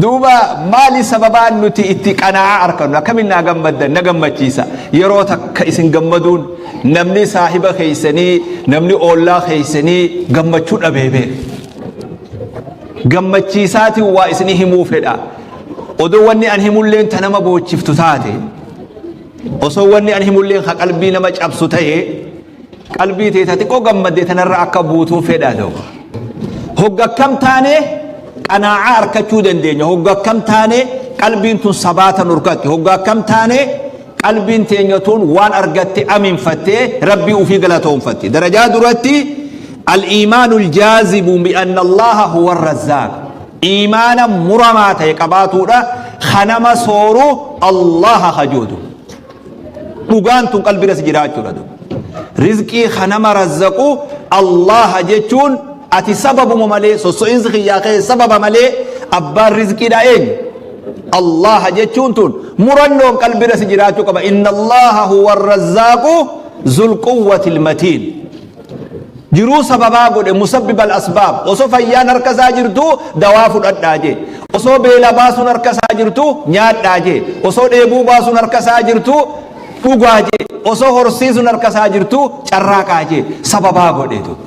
Duuba maali sababaan nuti itti qanaa'aa arkannu? Akkamiin naa gammaddan? Na gammachiisa. Yeroo takka isin gammaduun namni saahiba keessanii, namni oollaa keessanii gammachuu dhabee beeka. Gammachiisaatiin waa isinii himuu fedha. Odoo wanni an himulleen ta nama boochiftu taate, osoo wanni an himulleen ka qalbii nama cabsu ta'e, Qalbii tee ta xiqqoo gammadde tanarra akka buutuu fedha duuba. Hogga akkam taane qanaa'aa arkachuu dandeenya. Hogga akkam taane qalbiin tun sabaata nurkatti. Hogga akkam taane qalbiin teenya tun waan argatte aminfattee Rabbii ufii galatoonfatti. Darajaa duratti al-iimaanul jaazibu bi anna Allaha huwa ar-razzaaq. Iimaana muramaa ta'e qabaatuudha kanama sooru Allaha kajuudu. Dhugaan tun qalbirra si jiraachuudha duuba. Rizqii ka nama razzaqu Allaha jechuun ati sababuma malee, sosso'iinsi kiyyaa kee sababa malee, abbaan rizqiidha eenyu? Allaha jechuun tun murannoon qalbirra si jiraachuu qaba. Inna Allaha huwa arrazzaaqu zul quwwatil matiin. Jiruu sababaa godhe, musabbib al asbaab. Osoo fayyaan harka isaa jirtuu dawaa fudhadhaa jee. Osoo beela baasuun harka isaa jirtuu nyaadhaa jee. Osoo dheebuu baasuun harka isaa jirtuu dhugaa jee. Osoo horsiisuun harka isaa jirtuu carraaqaa jee. Sababaa godhe duuba.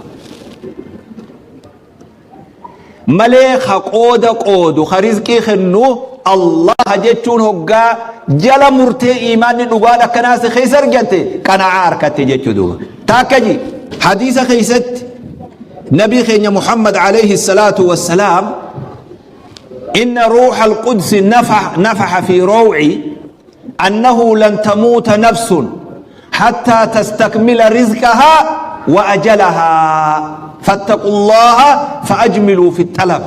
Malee ka qooda qoodu, ka rizqii kennu Allaha jechuun hoggaa jala murtee iimaanni dhugaan akkanaa si keessa argatte, qana'aa arkatte jechuu duuba. Taakka ji hadiisa keessatti nabii keenya Muhammad alayhi salaatu wassalaam, inna ruuha alqudsi nafaha fi rawci annahu lan tamuuta nafsun hattaa tastakmila rizqahaa wa ajalahaa, fattaqullaaha fa'ajmiluu fi xalab.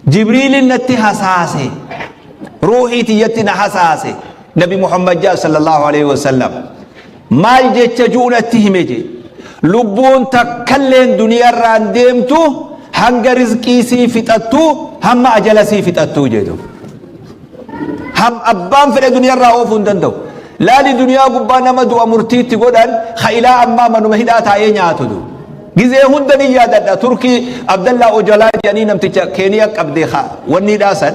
Jibriilin natti hasaase, ruuhii tiyyatti na hasaase. Nabi Muhammad jaa sallallahu alaihi wasallam, maal jecha ju'u natti hime je? Lubbuun takkalleen duniyaarraan deemtu hanga rizqii sii fixattu, hamma ajala sii fixattuu jedhu. Ham abbaan fedhe duniyarraa oofuu hin danda'u. Laali, duniyaa gubbaa nama du'a murtiitti godhan ka ilaa ammaa manuma hidhaa taa'ee nyaatu du. Gizee hunda ni yaadadha. Turkii Abdallaa Ojalaa jedhanii namticha Keeniyaa qabde ka wanni hidhaa san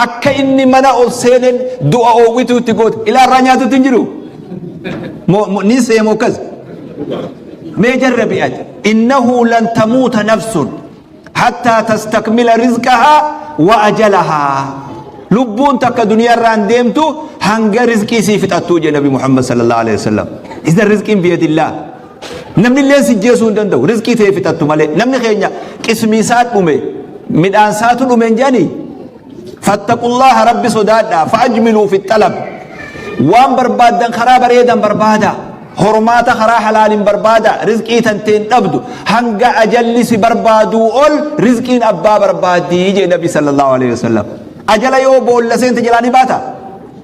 akka inni mana ol seenen du'a oowwituu itti goote, ilaa irraa nyaatutti hin jiru. Ni seemu akkas. Mee jarrabi ati. Innahu lan tamuuta nafsun hattaa tastakmila rizqahaa wa ajalahaa. Lubbuun takka duniyaarraa hin deemtu hanga rizqii sii fixattuu jee Nabi Muhammad sallallahu alaihi wasallam. Idan rizqiin biyadillaah. Namni illee si jeesuu hin danda'u rizqii ta'e fixattu malee. Namni keenya qismii isaa dhume, midhaan isaatu dhume hin jedhanii. Fattaqullaha, Rabbi sodaadhaa, fa'ajmiluu fi xalab. Waan barbaaddan karaa bareedan barbaada. Hormaata karaa halaalin barbaada. Rizqii tanteen dhabdu. Hanga ajalli si barbaaduu ol rizqiin abbaa barbaaddii jee Nabi sallallahu alaihi wasallam. Ajala yoo boolla seente jalaa ni baata?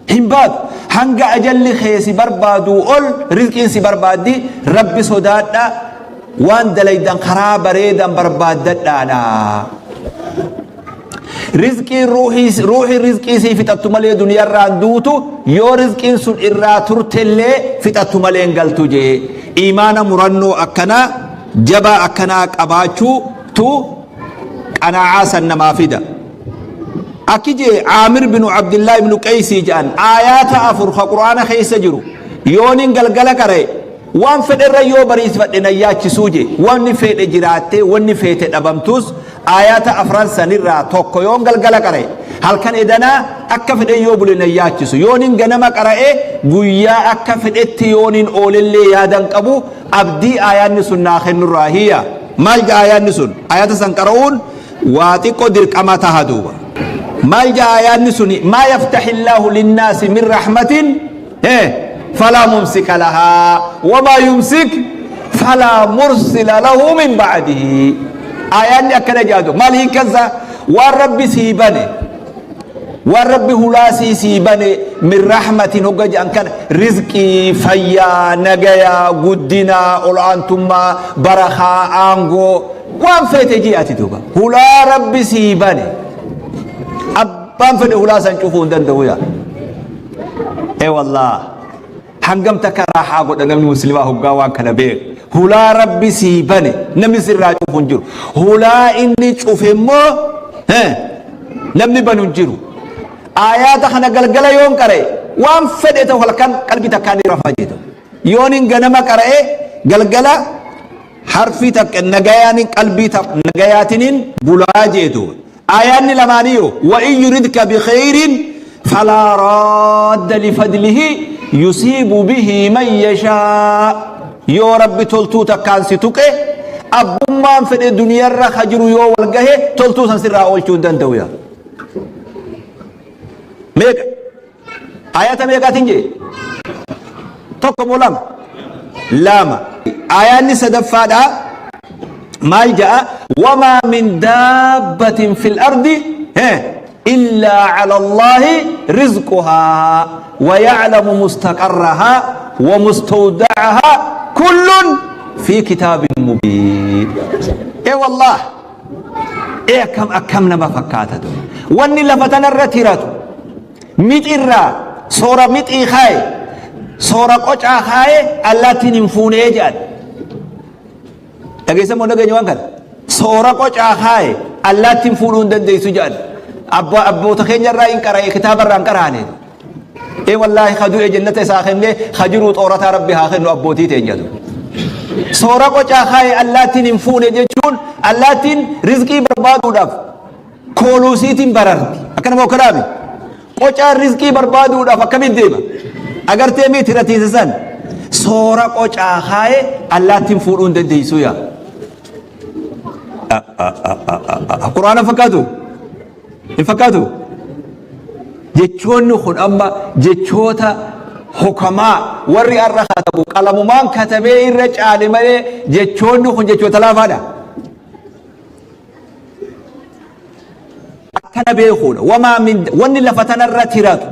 Hin baatu. Hanga ajalli kee si barbaaduu ol rizqiin si barbaaddi. Rabbi sodaadha. Waan dalaydan karaa bareedan barbaaddadhaadha. Rizqiin ruuhii, ruuhiin rizqii sii fixattu malee duniyarraan duutu, yoo rizqiin sun irraa turtellee fixattu malee hin galtu jee. Iimaana murannoo akkanaa jabaa akkanaa qabaachuu tu qanaa'aa san namaa fida. Akki jee Aamir binu Abdillaa ibnu Qeysii jedhan, aayaata afur ka Qur'aana keessa jiru yoonin galgala qara'e waan fedherra yoo bariisfadhe nan yaachisuu jee. Wanni fedhe jiraattee wanni feete dhabamtuus, aayaata afran sanirraa tokko yoon galgala qara'e, halkan edanaa akka fedhen yoo bule nan yaachisu. Yoonin ganama qara'e, guyyaa akka fedhetti yoonin oolellee yaadan qabu, abdii aayaanni sun naa kennurraa hiya. Maal ja'a aayaanni sun? Aayaata san qara'uun waa xiqqo dirqama taha duuba. Maal ja'a aayaanni suni? Maa yaftahillaahu linnaasi min rahmatin falaa mumsika lahaa wamaa yumsik falaa mursila lahu min ba'dihi. Aayaanni akkana jedhatu maal hiikkansa? Waan Rabbi sii bane, waan Rabbi hulaa sii bane, min rahmatin hogga jedhan kana rizqii, fayyaa, nagayaa, guddinaa, ol'aantummaa, barakaa, aangoo, waan feete ji'ati duuba. Hulaa Rabbi sii bane abbaan fedhe hulaa san cufuu hin danda'u yaa. Ee wallaah, hangam takka raaxaa godha namni muslimaa hoggaa waan kana beeku. Hulaa Rabbi sii bane namni sirraa cufu hin jiru. Hulaa inni cufe immoo Namni banu hin jiru. Aayaata kana galgala yoon qara'e waan fedhe ta'u halkan qalbii takkaan ni rafa jedhu. Yoon hin ganama qara'e galgala harfii takka nagayaanin qalbii nagayaatinin bulaa jeetu. Aayaanni lamaaniyyuu wa in yuridka bikhayrin falaa raadda lifadlihi yusiibu bihi man yashaa. Yoo Rabbi toltuu takkaan si tuqe abbummaan fedhe duniyarra ka jiru yoo wal gahe toltuu san sirraa oolchuu hin danda'u yaa. Meeqa? Ayata meeqaatiin jee? Tokko moo lama? Lama. Ayaanni sadaffaadha maal ja'a? Wamaa min daabbatin fil ardi illaa cala Allaahi rizquhaa wa ya'lamu mustaqarrahaa wa mustawda'ahaa kullun fi kitaabin mubiin. Ee wallaah Ee akkam akkam nama fakkaata ture. Wanni lafa tanarra tiratu mixirraa soora mixii kaaye soora qocaa kaaye allaattiin hin fuunee jedhan. Dhageessan moo dhageenya waan kana? Soora qocaa kaaye allaattiin fuudhuu hin dandeessu jedhan. Abbaa abboota keenya irraa hin qara'e kitaaba irraa hin qaraane. Ee wallaahi ka du'e jannata isaa kennee ka jiruu xoorataa rabbi haa kennu abbootii teenyatu. Soora qocaa kaaye allaattiin hin fuune jechuun allaattiin rizqii barbaaduudhaaf kooluusiitiin bararti. Akkana moo akkanaami? Qocaan rizqii barbaaduudhaaf akkamitti deema? Agartee miti ratiisa san. Soora qocaa kaaye allaattiin fuudhuu hin dandeessu yaa. Quraana fakkaatu? Hin fakkaatu? Jechoonni kun amma jechoota hukamaa warri har'a katabu qalamumaan katabee irra caale malee jechoonni kun jechoota laafaadha. Akkana beekuudha. Wamaa min wanni lafa tanarra tiratu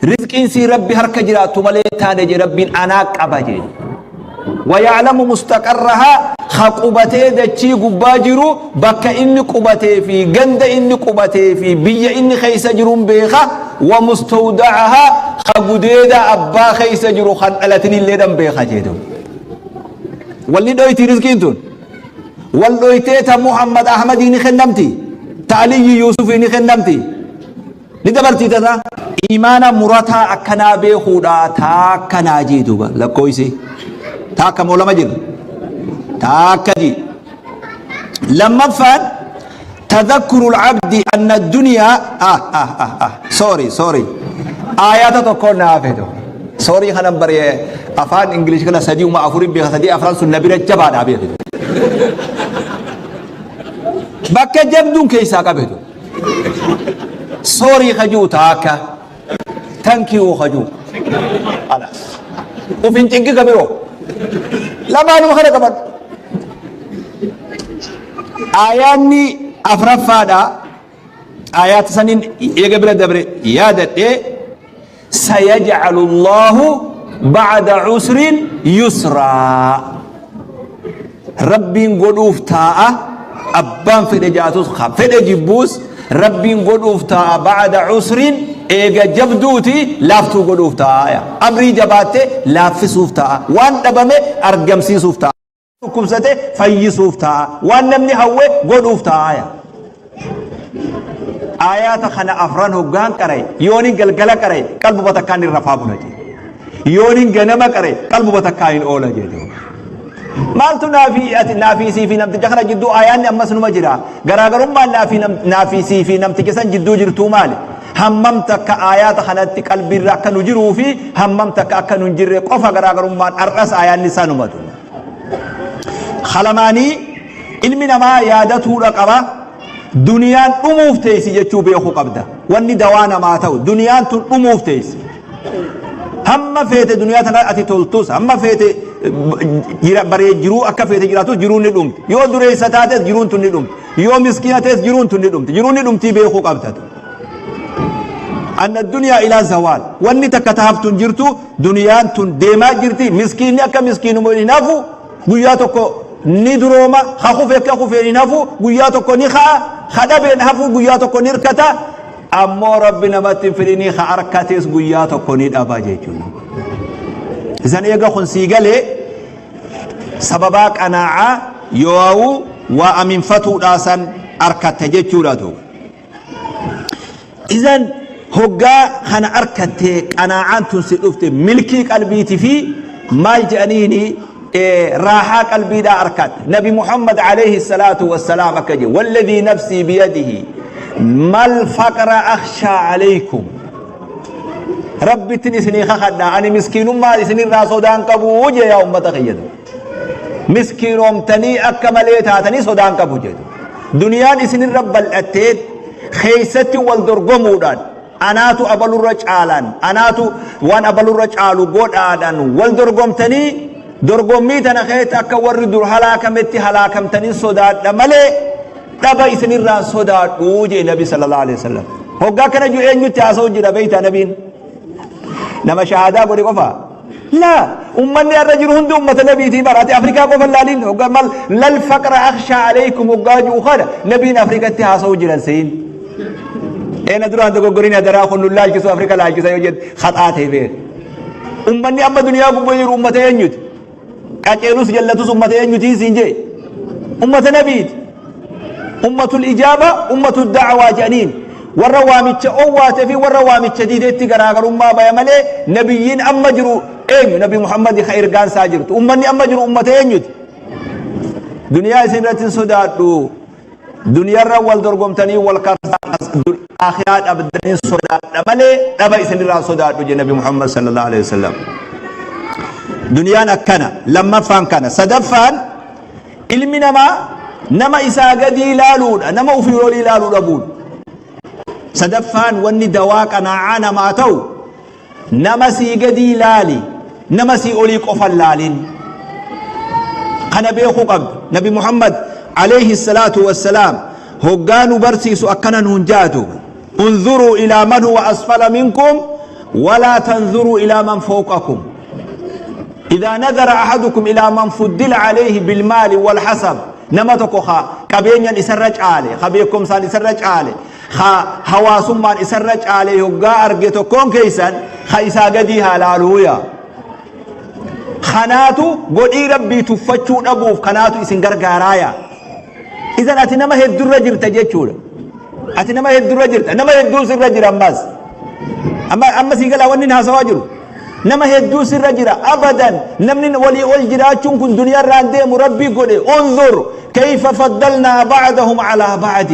Rizqiin sii Rabbi harka jiraattu malee taane je Rabbiin anaa qaba jee. Waya'lamu mustaqarrahaa ka qubatee dachii gubbaa jiru bakka inni qubatee fi ganda inni qubatee fi biyya inni keessa jiruun beeka wa mustawda'ahaa ka gudeeda abbaa keessa jiru kan dhalatinillee dhan beeka jee duuba. Walni dhoyti rizqiin tun. Wal dhoytee ta Muhammad Ahmadii ni kennamti. Ta Aliyyi Yuusufii ni kennamti. Ni dabartii tasa. Iimaana murataa akkanaa beekuudha taakka naa jii duuba lakkooysi taakka moo lama jira taakka jii lammaffaan tadhakkuru alabdi anna addunyaa ah ah ah ah sorry sorry aayaata tokko naa feetu sorry kanan bare afaan ingilish kana sadii uma afurin beeka sadii afran sun na bira jabaadha beekitu bakka jabduun keessaa qabetu Sorry ka ji'u taakka. Thank you ka ji'u. Alas. Uf hin cinqi ka biroo. Lamaanuma kana qabadhu. Aayaanni afraffaadha. Aayaata saniin eega bira dabre yaadadhee sayaj'alu Allahu ba'da usrin yusraa. Rabbiin godhuuf taa'a abbaan fedhe jaatus ka fedhe jibbuus Rabbiin godhuuf taa'a ba'da usrin eega jabduuti laaftuu godhuuf taa'a amrii jabaatte laaffisuuf taa'a waan dhabame argamsiisuuf taa'a dhukkubsate fayyisuuf taa'a waan namni hawwe godhuuf taa'a Aayaata kana afran hoggaan qara'e yoonin galgala qara'e qalbuma takkaan hin rafaa bula jedhe. Yoonin ganama qara'e qalbuma takkaan hin oola jedhe. Maaltu naafii ati naafii sii fi namticha kana jidduu aayaanni ammas numa jira. Garaagarummaan naafii naafii sii fi namticha san jidduu jirtuu maali? Hammam takka aayaata kanatti qalbiirra akka nu jiruu fi hammam takka akka nu hin jirre qofa garaagarummaan har'as aayaanni isaa numatu. Kalamaanii ilmi namaa yaadatuudha qaba. Duniyaan dhumuuf teessi jechuu beekuu qabda. Wanni dawaa namaa ta'u duniyaan tun dhumuuf teessi. Hamma feete duniyaa tana ati toltus hamma feete baree jiruu akka feete jiraatus jiruun ni dhumti. Yoo dureessa taates jiruun tun ni dhumti. Yoo miskiina ta'es jiruun tun ni dhumti. Jiruun ni dhumtii beekuu qabda. Anna duniyaa ilaa zawaal. Wanni takka taaftu hin jirtu duniyaan tun deemaa jirti. Miskiinni akka miskiinuma hin hafu Guyyaa tokko ni durooma, ka kufe akka kufeen hin hafu, guyyaa tokko ni ka'a, ka dhabeen hafu guyyaa tokko ni hirkata, ammoo Rabbi namatti hin fidhinii ka arkates guyyaa tokko ni dhaba jechuudha. Isan eega kun sii galee sababaa qanaa'aa yoo'u waa aminfatuudhaa san arkatta jechuudha duuba. Idan hoggaa kana arkattee qanaa'aan tun si dhufte, milkii qalbiiti fi maal jedhaniini, raahaa qalbiidhaa arkatte. Nabi Muhammad alayhi salaatu wassalaam akka jedhe: "والذي نفسي بيده ما الفقر أخشى عليكم." Rabbittin isinii kakadha, ani miskiinummaa isinirraa sodaan qabu jee. Yaa ummata kiyyatu, miskiinoomtanii akka malee taatanii sodaan qabu jedhu. Duniyaan isinirra bal'attee keeysatti wal dorgomuudhaan, anaatu abalurra caalaan, anaatu waan abalurra caalu godhaadhaan wal dorgomtanii, dorgommii tana keessa akka warri dur halaakametti halaakamtanii sodaadha malee dhaba isinirraan sodaadhu jee Nabi sallallahu alaihi wasallam. Hoggaa kana jiru eenyutti haasa'u jira beeyta? Nabiin nama shahaadaa godhe qofa laa. Ummanni har'a jiru hundi ummata nabiitii bara. Ati Afrikaa qofa laaliin. Hoggaa mal "لا الفقر أخشى عليكم" hoggaa jiru kana nabiin Afrikatti haasa'u jiran seyin. Eena duraan dogoggorin hadaraa, kun nu laalchisu, Afrika laalchisa yoo jedhe haxaa ta'e beek. Ummanni amma duniyaa gubbaa jiru ummata eenyuti? Qaceelus jallatus ummata eenyuti siin jee? Ummata nabiiti. أمة الإجابة، أمة الدعوة jedhaniin. Warra waamicha owwaate fi warra waamicha diideetti garaagarummaa baya malee, nabiyyiin amma jiru eenyu? Nabi Muhammadi ka ergaan isaa jirtu. Ummanni amma jiru ummata eenyuti? Duniyaa isin irratti hin sodaadhu. Duniyaarra wal dorgomtanii wal akhiraa dhabdanii sodaadha malee dhaba isinirraa sodaadhu je Nabi Muhammad sallallahu alaihi wasallam. Duniyaan akkana. Lammaffaan kana. Sadaffaan, ilmi namaa nama isaa gadii ilaaluudha, nama ufii olii ilaaluu dhabuun. Sadaffaan wanni dawaa qanaa'aa namaa ta'u, nama sii gadii ilaali, nama sii olii qofa laalin. Kana beekuu qabda. Nabi Muhammad alayhi salaatu wassalaam hoggaa nu barsiisu akkana nuun jaatu: "انظروا إلى من هو أسفل منكم ولا تنظروا إلى من فوقكم. إذا نظر أحدكم إلى من فضل عليه بالمال والحسب." Nama tokko ka qabeenyan isarra caale, ka beekumsaan isarra caale, ka hawaasummaan isarra caale hoggaa arge tokkoon keeysan, ka isaa gadii haa laaluuya. Kanaatu godhii Rabbii tuffachuu dhabuuf kanaatu isin gargaaraaya. Idan ati nama heddurra jirta jechuudha. Ati nama heddurra jirta, nama hedduu sirra jira. Ammas amma amma sii galaa wanni haasawaa jiru? Nama hedduu sirra jira. Abadan namni walii ol jiraachuun kun duniyaa irraan deemu. Rabbii godhe: "انظر كيف فضلنا بعضهم على بعض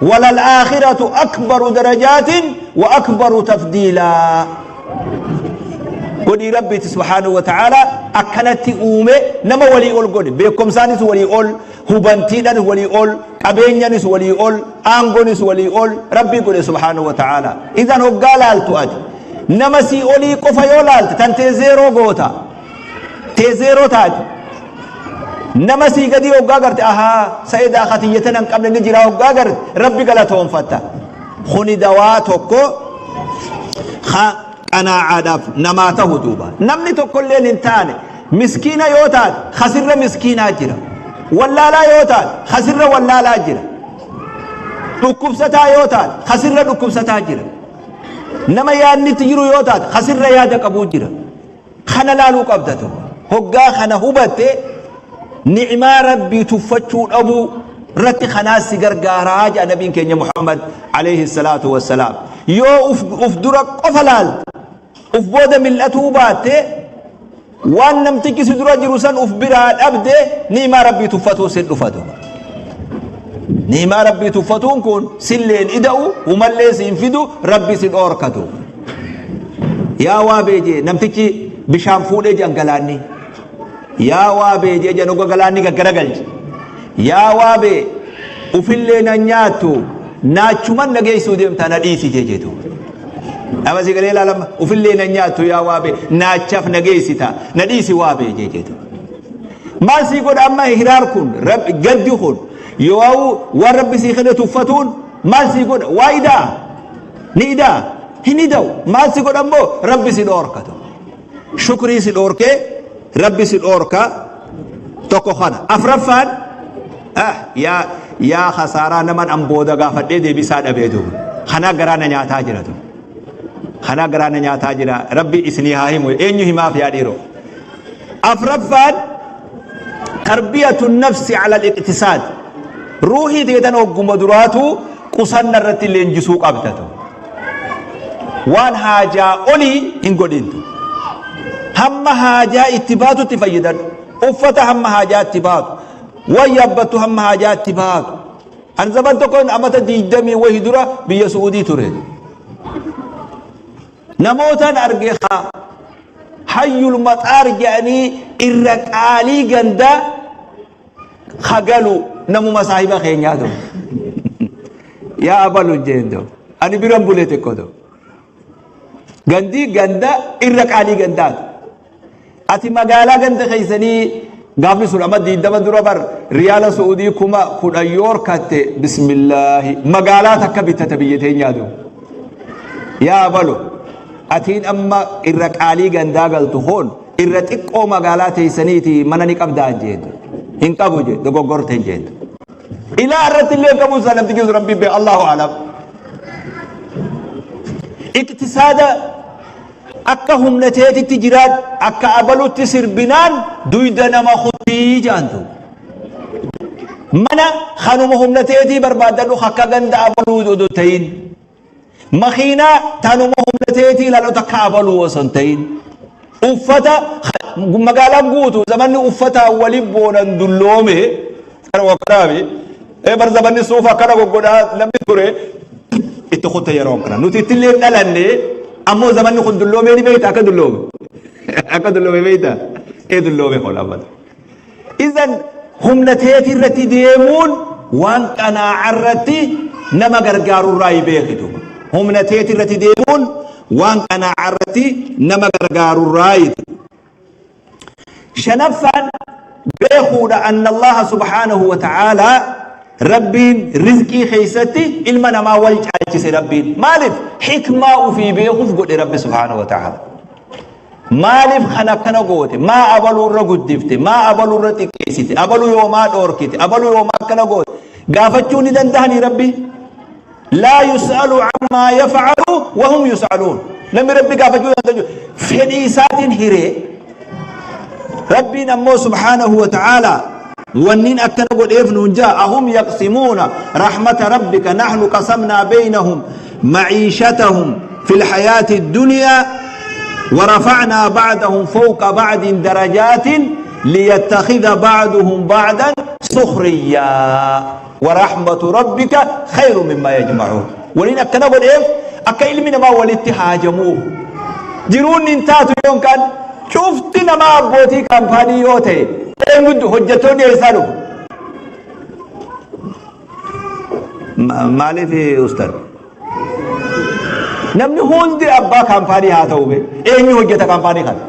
وللآخرة أكبر درجات وأكبر تفضيلا." Godhii Rabbiiti subhaanahu wa ta'ala akkanatti uume. Nama walii ol godhe, beekumsaanis walii ol, hubantiidhanis walii ol, qabeenyanis walii ol, aangoonis walii ol Rabbii godhe subhaanahu wa ta'ala. Idan hoggaa laaltu, ati nama sii olii qofa yoo laalte, tan tee zeeroo goota, tee zeeroo taate. Nama sii gadii hoggaa garte, ahaa, sa'edaa katiyyatan hin qabne ni jira hoggaa garte, Rabbi galatoonfatta. Kuni dawaa tokko ha qanaacaadhaaf namaa tahu. Duuba namni tokkolleen hin taane, miskiina yoo taate, kasirra miskiinaa jira. Wallaalaa yoo taate, kasirra wallaalaa jira. Dhukkubsataa yoo taate, kasirra dhukkubsataa jira. Nama yaadnitti jiru yoo taate, kasirra yaada qabuu jira. Kana laaluu qabda tokko. Hoggaa kana hubatte, ni'maa Rabbii tuffachuu dhabuu irratti kanaas si gargaaraa jedha nabiin keenya Muhammad alayhi salaatu wassalaam. Yoo uf dura qofa laalte, uf booda mil'atuu baatte, waan namtichi si dura jiru san uf biraa dhabde, ni'maa Rabbii tuffatuu sin dhufatu. Ni'maa Rabbii tuffatuun kun silleen ida'u, humallee siin fidu, Rabbi si dhoorkatu. Yaa waa beejee namtichi bishaan fuudhee jedhan galaanni. Yaa waa beejee jedhan oga galaanni gaggaragalche. Yaa waa bee, ufillee nan nyaattu, naachuman na geessuu deemtaa, na dhiisi jeetu. Nama si galee ilaalama, ufillee nan nyaattu, yaa waa bee, naachaaf na geessita, na dhiisi waa bee jeetu. Maal sii godha amma hiraar kun, gaddi kun, yoo waan Rabbi sii kenne tuffatuun maal sii godha? Waa idaa ni idaa hin ida'u. Maal si godha immoo? Rabbi si dhoorkatu, shukrii si dhoorkee Rabbi si dhoorka. Tokko kana. Afraffaan, yaa yaa khasaaraa naman an booda gaafadhee deebisaa dhabeetu. Kanaa garaa na nyaataa jiratu, kanaa garaa na nyaataa jira. Rabbi isinii haa himu. Eenyu himaaf yaa dhiiroo? Afraffaan, تربية النفس على الاقتصاد. Ruuhii teetan hogguma duraatu qusanna irratti leenjisuu qabdatu. Waan haajaa olii hin godhintu. Hamma haajaa itti baatutti fayyadadhu. Uffata hamma haajaa itti baatu. Waan yaabbattu hamma haajaa itti baatu. An zaman tokko amata diigdamii wahi dura biyya Su'uudii ture. Namootaan arge haa hayyul maxaar jedhanii irra qaalii gandaa ka galu namuma saahiba keenyaa ta'u. Yaa abalu jeen ta'u. Ani biran bulee xiqqoo ta'u. Gandii ganda irra qaalii gandaatu. Ati magaalaa ganda keessanii gaafni sun amma diidama dura bar riyaala su'uudii 10,000 yoo harkatte bismillaahi magaalaa takka bittata biyya teenyaa ta'u. Yaa abalu atiin amma irra qaalii gandaa galtu kun irra xiqqoo magaalaa teessaniiti mana ni qabdaa jeen hin qabu jee dogoggorte jeen ilaa irratti illee qabu isaa namti geessu rabbiin bee Allahu alam iqtisaada akka humna teetitti jiraadhu akka abalutti sirbinaan duyda nama kutii jaantu mana kanuma humna teetii barbaadadhu akka ganda abaluu odoo ta'in Makiinaa tanuma humna teetii ilaalu takka abaluu osoo hin ta'in. Uffata magaalaan guutu zamanni uffataan wali boonan dulloome kana wakkanaami. Ee bar zamanni suufa akkana goggodhaa namni ture itti kutte yeroo kana. Nuti itti illee dhalanne ammoo zamanni kun dulloomee ni beekta akka dulloome. Akka dulloome beekta. Ee dulloome kun ammata. Izan humna teeti irratti deemuun waan qanaa'a irratti nama gargaaru irraa hin beekitu. Humna teeti irratti deemuun waan qanaa'a irratti nama gargaaru irraa. Shanaffaan beekuudha anna Allaha subhaanahu wa ta'aalaa Rabbiin rizqii keessatti ilma namaa wal caalchise Rabbiin. Maaliif? Hikmaa ufii beekuuf godhe Rabbi subhaanahu wa ta'aalaa. Maaliif kan akkana goote? Maa abaluu irra guddifte? Maa abaluu irra xiqqeessite? Abaluu yoo maa dhoorkite? Abaluu yoo maa akkana goote? Gaafachuu ni dandahanii Rabbi? Laa yus'alu ammaa yaf'alu wa hum yus'aluun. Namni Rabbi gaafachuu danda'u fedhii isaatiin hiree. Rabbiin ammoo subhaanahu wa ta'aalaa wannin akkana godheef nuun jaa ahum yaqsimuuna rahmata rabbika nahnu qasamnaa beynahum maciishatahum fil hayaati dunyaa ورفعنا بعدهم فوق بعد درجات ليتخذ بعضهم بعضا سخريا ورحمة ربك خير مما يجمعون ولين أكنا قد أكا علمنا ما ولدت هاجموه jiruun hin taatu yoon kan cufti nama abbootii kaampaanii yoo ta'e eenyutu hojjettoonni eessaa dhufu? Maaliif ustad? Namni hundi abbaa kaampaanii haa ta'u bee eenyu hojjeta kaampaanii kana?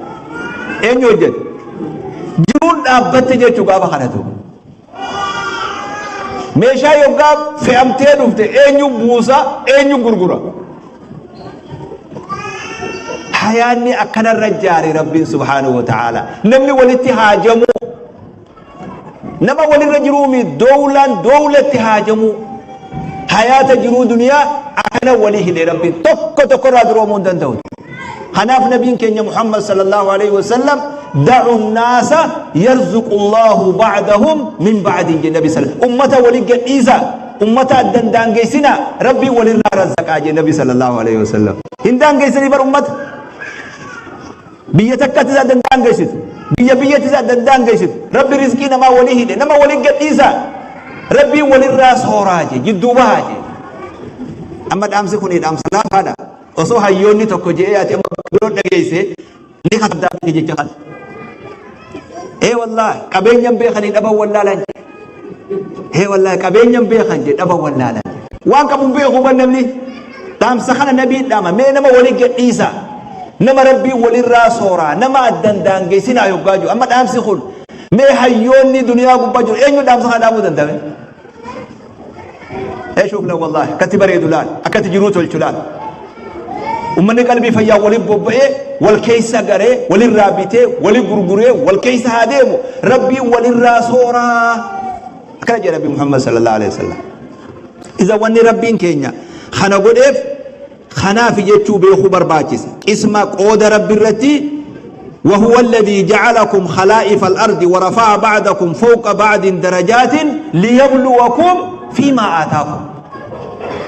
Eenyu hojjeta? Jiruun dhaabbatte jechuu gaafa kana ta'u. Meeshaa yoggaa fe'amtee dhufte eenyu buusa eenyu gurgura. Hayaanni akkanarra jaare Rabbiin subhaanahu wa ta'ala. Namni walitti haajamuu nama walirra jiruumi dowlaan dowlatti haajamuu hayaata jiruu duniyaa akkana walii hidhe Rabbiin tokko tokkorraa duroomuu hin danda'u. Kanaaf nabiin keenya Muhammad sallallahu alaihi wasallam da'u naasa yarzuqu Allahu ba'dahum min ba'din jedhe nabi sallallahu ummata wali gadhiisa ummata addan daangeessina rabbiin walirraa razzaqaa jedhe nabi sallallahu alaihi wasallam hin daangeessanii bar ummata biyya takkatti isa addan daangeessitu biyya biyyatti isa addan daangeessitu rabbi rizqii namaa walii hidhe nama wali gadhiisa rabbiin walirraa sooraa jedhe jidduu bahaa jedhe amma dhaamsi kun dhaamsa laafaadha. Osoo hayyoonni tokko je'ee ati amma bakka biroo dhageesse ni katabdaa beeki jecha kana. Ee wallaahi qabeenyan beekanii dhaban wallaalan jedhe. Ee wallaahi qabeenyan beekan jedhe dhaban wallaalan. Waan qabu hin beeku ban namni. Dhaamsa kana nabiin dhaama mee nama walii gadhiisa. Nama rabbiin walirraa sooraa nama addan daangeessinaa yoggaa jiru. Amma dhaamsi kun mee hayyoonni duniyaa gubbaa jiru eenyu dhaamsa kana dhaamuu danda'ame? Ee shuuf la wallaahi akkatti bareedu laal akkatti jiruu tolchu laal. Ummanni qalbii fayyaa waliin bobba'ee wal keessa garee walirraa bitee wali gurguree wal keessa haa deemu rabbiin walirraa sooraa. Akkana jedha Rabbi Muhammad sallallahu alaihi wasallam. Iza wanni rabbiin keenya kana godheef Kanaaf jechuu beekuu barbaachisa. Qisma qooda Rabbi irratti وهو الذي جعلكم خلائف الأرض ورفع بعضكم فوق بعض درجات ليبلوكم فيما آتاكم.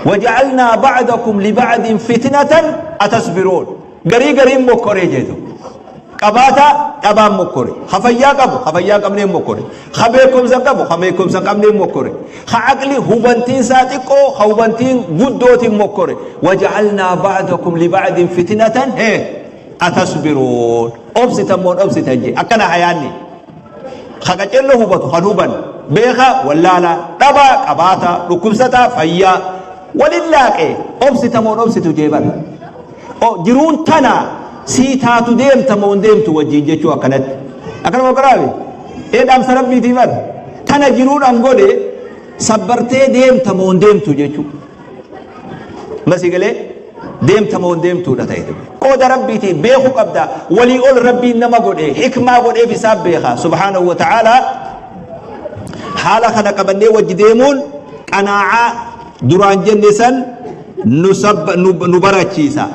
Waja'alnaa ba'dakum liba'din fitnatan atasbiruun. Garii gariin mokkoree jeetu. Qabaataa dhabaan mokkore. Ha fayyaa qabu ha fayyaa hin qabneen mokkore. Ha beekumsa qabu ha beekumsa hin qabneen mokkore. Ha aqli hubantiin isaa xiqqoo ha hubantiin guddootiin mokkore. Waja'alnaa ba'dakum liba'din fitnatan hee atasbiruun. Obsitan moo hin obsitan jee. Akkana hayaanni. Ha qacello hubatu kan hubanne. Beekaa wallaalaa. Dhabaa qabaataa. Dhukkubsataa fayyaa. Walin laaqee obsita moo hin obsitu jee bar. O jiruun tana sii taatu deemta moo hin deemtu wajjiin jechuu akkanatti. Akkana moo qaraabi? Ee dhaamsa rabbiitii bar. Tana jiruudhaan godhe sabbartee deemta moo hin deemtu jechuu. Masii galee deemta moo hin deemtuudha ta'e. Qooda rabbiitii beekuu qabda. Walii ol rabbiin nama godhe hikmaa godheef isaa beeka. Subhaanahu wa ta'aalaa haala kana qabannee wajji deemuun qanaa'aa duraan jenne san nu barachiisa.